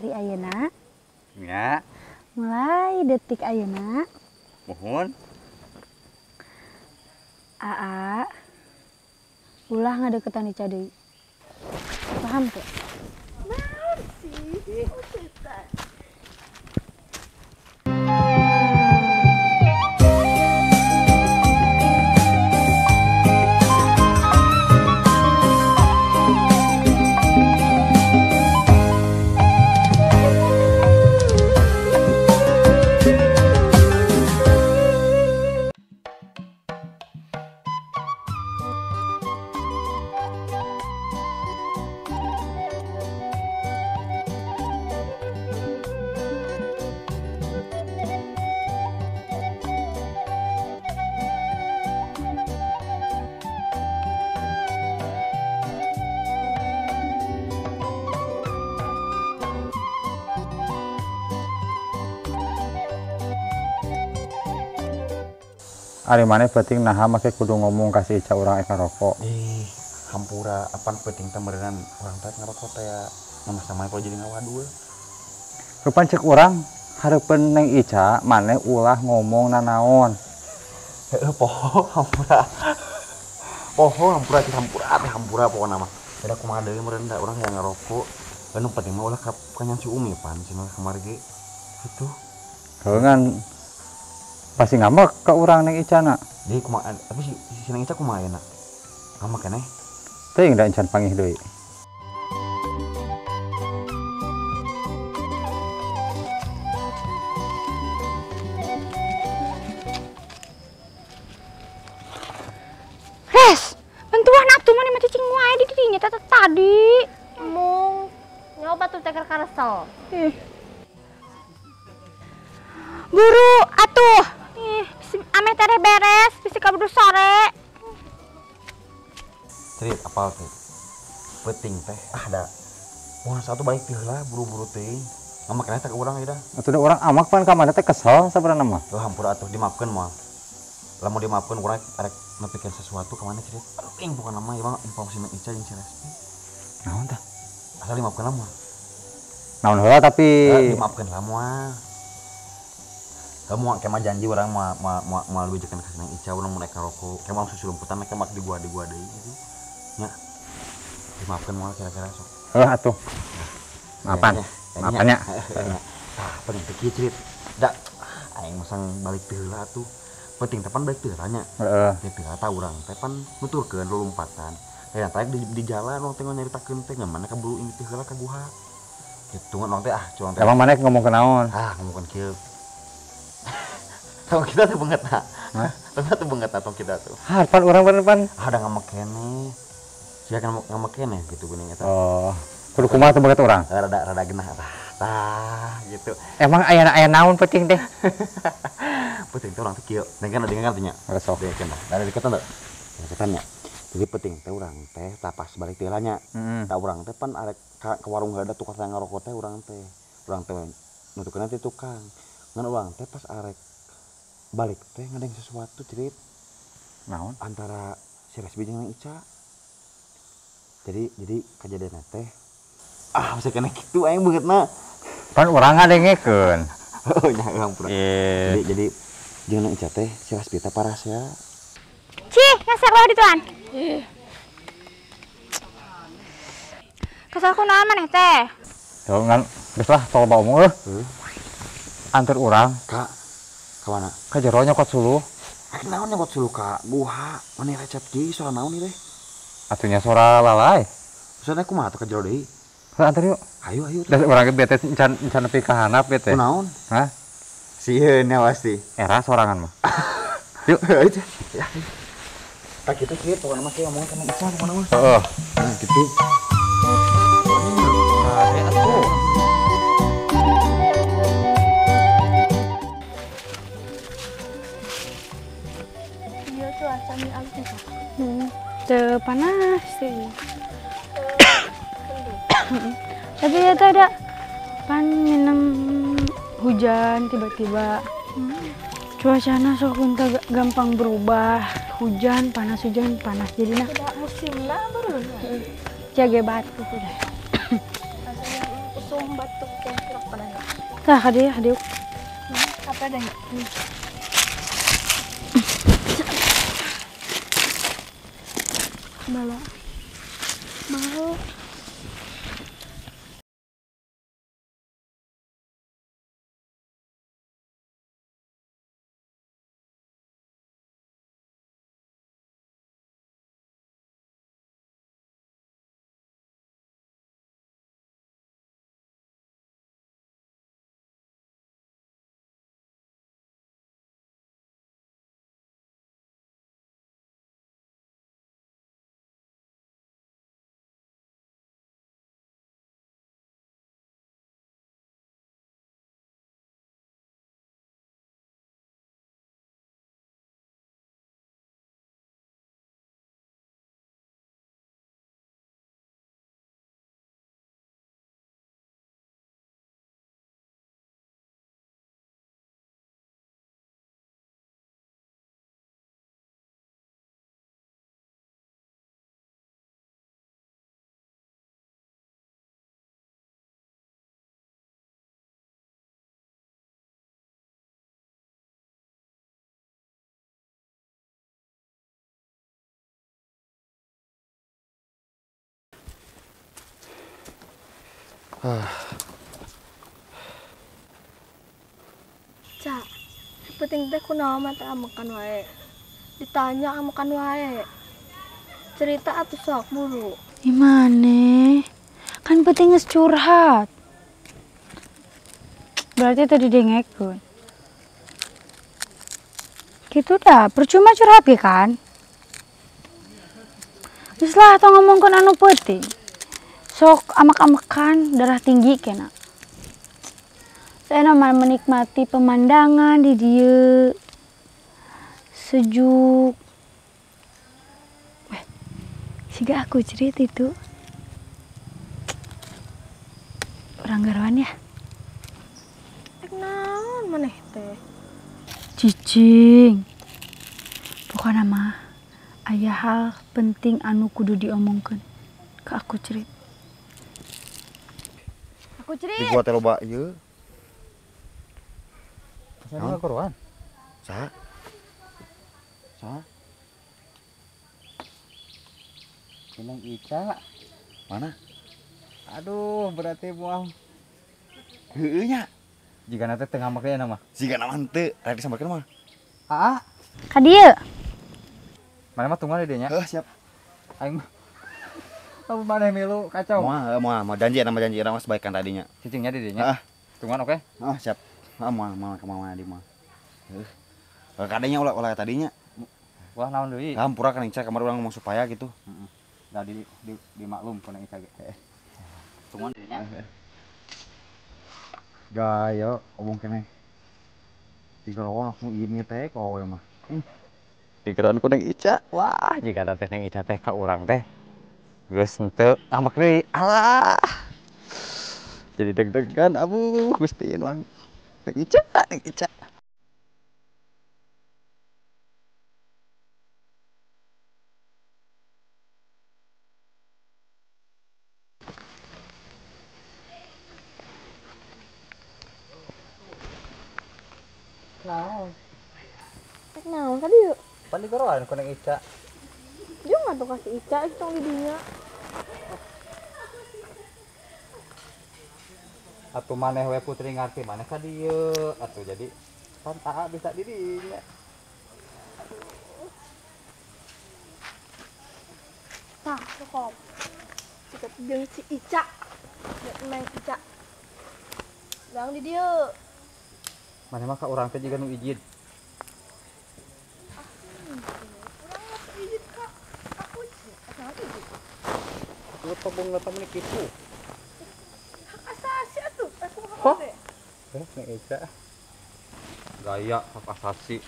hari ayeuna. Nya. Mulai detik ayeuna. Muhun. Aa. Ulah ngadeukeutan Ica deui. Paham teu? Naon sih? Ari maneh penting naha make kudu ngomong ka si Ica urang eka rokok. Ih, hampura apan penting teh meureunnan urang teh ngarokok teh ya. Mama sama kalau jadi ngawadul. Rupan cek urang hareupeun Neng Ica maneh ulah ngomong nanaon. Heeh, poho hampura. Poho hampura teh hampura teh hampura pokona mah. Da kumaha deui meureun da urang hayang ngarokok. Nu penting mah ulah ka kanyan si Umi pan cenah kamari ge. Kitu. Heuh ngan pasti ngambek ke urang Neng Ica na. Jadi kumaha tapi si Neng Ica kumaha ayeuna? Ngambek keneh? Teuing da encan pangih deui. Res, bantuan atuh maneh mah cicing wae di dinya teh tadi. Mung nyoba tuh teh karesel. Ih. Buru atuh. Ih, ameh tereh beres, bisi kaburu sore. Cerit apal teh. Penting teh ah da. Wah, satu balik teh heula buru-buru teh. Ngamak keneh teh ka urang ieu dah. Atuh da urang amak pan ka mana teh kesel sabenerna mah. Tuh hampura atuh dimaafkeun moal. Lamun dimaafkeun urang arek nepikeun sesuatu ka mana cerit. Penting pokona mah ieu mah informasi Neng Ica jeung si Respi. Naon tah? Asal dimaafkeun lah moal. Naon heula tapi dimaafkeun lah moal. Kamu kayak janji orang mau lebih jekan kasih Neng Ica orang mau naik rokok kayak mau susu lumputan kayak mak di gua deui gitu nya dimaafkan mau kira-kira sok heuh atuh maafan maafannya tah penting teh kieu cerit da aing masang balik teh heula atuh penting teh pan balik teh heula nya heeh teh heula tah urang teh pan nuturkeun lulumpatan teh teh di jalan urang teh nyaritakeun teh ngan mana kaburu ini teh heula ka guha kitu urang teh ah curang teh emang maneh ngomong ke naon ah ngomongkeun kieu. Tong kita tuh banget nah. Tong tuh banget atau kita tuh. Harpan orang pan. Ada ngamek keneh. Sia kan ngamek keneh gitu geuning eta. Oh, kudu kumaha tuh banget orang? Rada genah tah. Tah gitu. Emang aya naon penting teh? Penting teh urang teh kieu. Dengan ada nya. Sok. Dekeun tah. Ada deketan teh. Deketan nya. Jadi penting teh urang teh tapas balik teh nya. Tah urang teh pan arek ka warung heula tukang ngarokok teh urang teh. Urang teh nutukeun teh tukang. Ngan urang teh pas arek balik teh ngadeng sesuatu cerit. Naon? Antara si Resbi jeung Neng Ica. Jadi kejadian teh ah bisa kena kitu aing beungeutna. Pan urang ngadengekeun. Oh nya urang pura. Jadi jeung Neng Ica teh si Resbi teh paras ya. Cih, ngasar bae dituan. Ih. Kesel ku naon maneh teh? Yo ngan geus lah tol bawa omong euy. Anter urang ka mana? Ka jero nyokot suluh. Naon nyokot suluh ka guha? Mani recet ge sora naon ieu teh? Atuh nya sora lalai. Sora kumaha tuh ka jero deui? Heuh anter yuk. Ayo ayo. Da urang ge bete encan nepi ka handap bete. Kunaon? Hah? Sieun nya pasti. Era sorangan mah. Yuk. Ayo teh. Ya. Tah kitu kieu pokona mah kieu omongan ka Neng Ica pokona mah. Heeh. Nah kitu. Kade atuh. Teu panas sih. Tapi ya teh ada pan minang hujan tiba-tiba. Cuacana sok unta gampang berubah, hujan panas jadina. Tidak musimna baru. Jaga batuk udah. Usum batuk teh. Tah ka dieu, diuk. Apa adanya? Bala. Bala. Cak, penting teh kunaon mah teh amekan wae. Ditanya amekan wae. Cerita atuh sok buru. Gimana? Kan penting geus curhat. Berarti tadi dengekeun. Gitu dah, percuma curhat ge kan? Geus lah tong ngomongkeun anu peuting. Sok amak-amakan darah tinggi kena. Saya mah menikmati pemandangan di dieu. Sejuk. Siga aku cerita itu. Orang garwan ya. Ek naon maneh teh? Cicing. Pokona mah aya hal penting anu kudu diomongkeun ke aku cerita. Aku cerita. Di gua teh loba ieu. Saha karuan? Saha? Saha? Neng Ica. Mana? Aduh, berarti moal. Heueuh nya. Jigana teh teu ngambek aya mah. Jigana mah henteu, rek disambarkeun mah. Aa. Ka dieu. Mana mah tungguan di dieu nya. Heuh, siap. Aing mah. Kamu maneh milu kacau. Moal, moal, moal janji eta mah janji eta mah sebaikan tadinya. Cicingnya di dieu nya. Heeh. Tungguan oke? Heeh, siap. Heeh, moal, moal ka mana di mah. Heuh. Kadanya ulah ulah tadinya. Wah, naon deui? Hampura kan Ica kamari urang ngomong supaya gitu. Heeh. Dah di dimaklum ku Neng Ica ge. Tungguan di dinya. Gaya omong keneh. Tiga langsung ini teh kowe mah. Pikiran ku Neng Ica. Wah, jika teh Neng Ica teh ka urang teh. Geus henteu ambek deui. Alah. Jadi deg-degan abuh Gusti nuang. Neng Ica, Neng Ica. Naon? Naon tadi yuk? Pan digoroan ku Neng Ica. Dia nggak tuh kasih Ica itu tong di dinya. Atuh maneh we putri ngarti maneh ka dieu atuh jadi pan aa bisa di dinya. Tah, cukup. Cukup jeung si Ica. Jeung Neng Ica. Lang di dieu. Maneh mah ka urang teh jiga nu ijid. Urang mah ijid ka aku cenah ijid. Atuh tobong eta meni kitu. Hak asasi atuh, aku mah hak Neng Ica. Gaya hak asasi.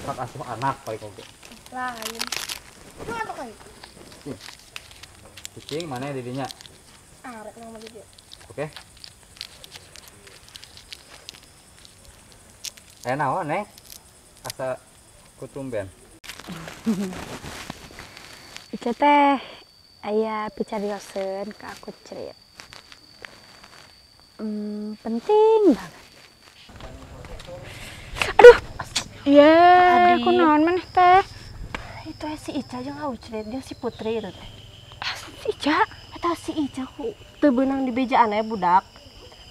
Hak asuh anak paling oge. Lain. Itu atuh ka itu. Cicing mana di dinya? Arek nang di dieu. Oke. Aya naon, Neng? Asa kutumben. Ica teh aya picarioseun ka aku cerit. Penting banget. Aduh. Iya, kunaon maneh teh? Itu si Ica jeung Aucrit jeung si Putri itu teh. Si Ica? Eta si Ica ku teu beunang di bejaan aya budak.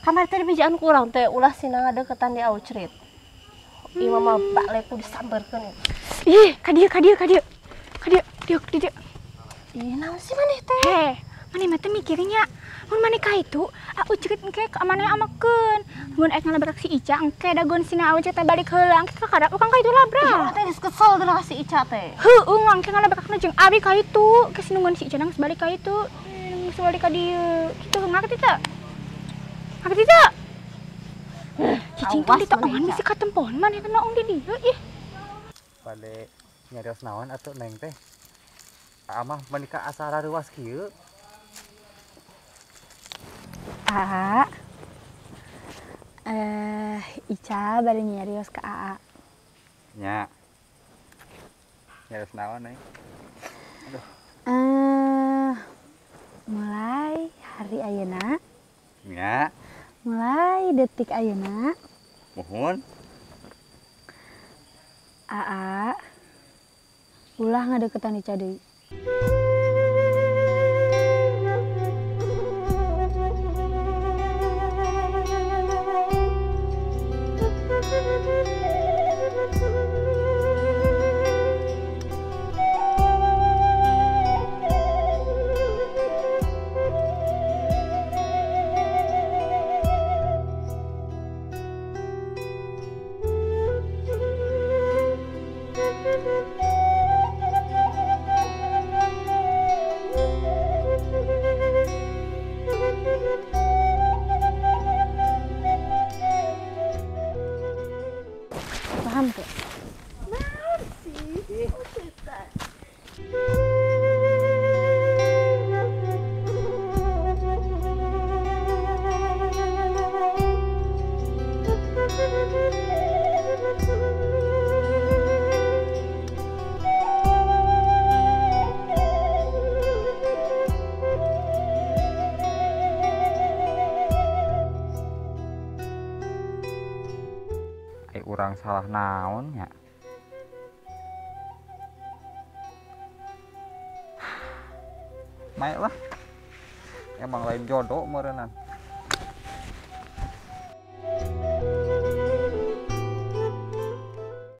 Kamari teh di bejaan ku urang teh ulah sina ngadeukeutan di Aucrit. Ieu mah balik ku disamberkeun. Ih, ka dieu ka dieu ka dieu. Ka dieu, dieu dieu. Ih, naon sih maneh teh? Heh, maneh mah teh mikirnya. Mun maneh ka itu, Aucrit engke ka maneh amakeun. Mun ek ngalabrak si Ica engke dagon sina Aucrit teh balik heula engke kakara urang ka itu labrak. Ih, teh geus kesel geuna ka si Ica teh. Heueuh, engke ngalabrakna jeung abi ka itu. Geus nungguan si Ica geus balik ka itu. Geus balik ka dieu. Kitu ngarti teh? Ngarti teh? Cicing teh ditoongan bisi katempohan maneh teh noong di dieu ih. Bade nyarios naon atuh Neng teh? Amah menikah asa rareuwas kieu. Aa, Ica bari nyarios ke Aa. Nya. Nyarios naon, Neng? Aduh. Mulai hari ayeuna. Nya. Mulai detik ayeuna. Muhun. Aa, ulah ngadeukeutan Ica deui. Paham tuh? Naon sih? Cerita. Urang salah naon nya. Naik lah. Emang lain jodoh meureunan.